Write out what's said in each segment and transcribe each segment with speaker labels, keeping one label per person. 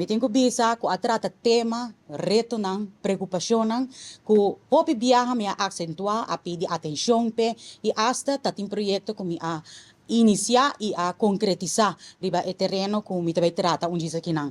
Speaker 1: Mi tin ku bisa ku a trata tema, retonan, preokupashonnan ku hopi biaha mi a aksentuá, a pidi atenshon p'e i asta ta tin proyekto ku mi a inisiá i a konkretisá riba e tereno ku mi ta bai trata un djis akinan.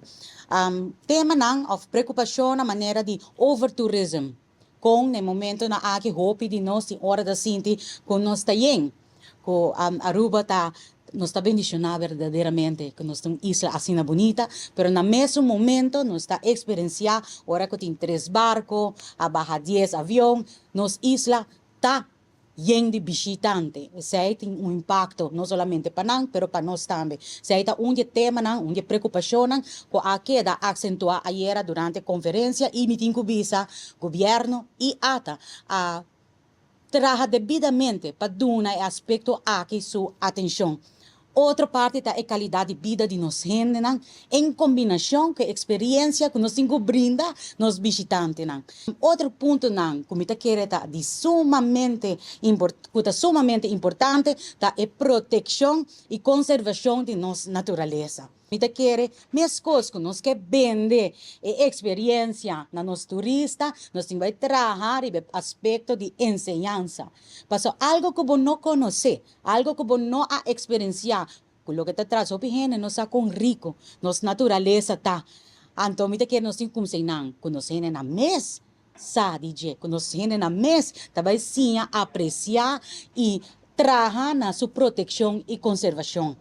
Speaker 1: Temanan òf preokupashonnan manera di overtourism, kon na e momentonan aki hopi di nos tin ora ta sinti ku nos ta yen, ku Aruba ta nos ta bendishoná berdaderamente ku nos ta un isla asina bunita, pero na mesun momento nos ta eksperensiá ora ku tin tres barko, a baha dies avion, nos isla ta yen di bishitante. Esei tin un impakto no solamente pa nan, pero pa nos tambe. Esei ta un di e temanan, un di e preokupashonnan ku a keda aksentuá ayera durante e konferensia i mi tin ku bisa gobièrnu i ata a traha debidamente pa duna e aspekto aki su atenshon. Otro parti ta e kalidat di bida di nos hendenan en kombinashon ku e eksperiensia ku nos tin ku brinda nos bishitantenan. Otro puntonan ku mi ta kere ta di sumamente ku ta sumamente importante ta e protekshon i konservashon di nos naturalesa. Mi ta kere meskos ku nos ke bende e eksperiensia na nos turista, nos tin bai traha riba e aspekto di enseñansa. Pasobra algu ku bo no konosé, algu ku bo no a eksperensiá, ku loke ta tras hopi hende no sa kon riku nos naturalesa ta. Anto mi ta kere nos tin kumsa einan ku nos hendenan mes sa di dje, ku nos hendenan mes ta bai siña apresiá i traha na su protekshon i konservashon.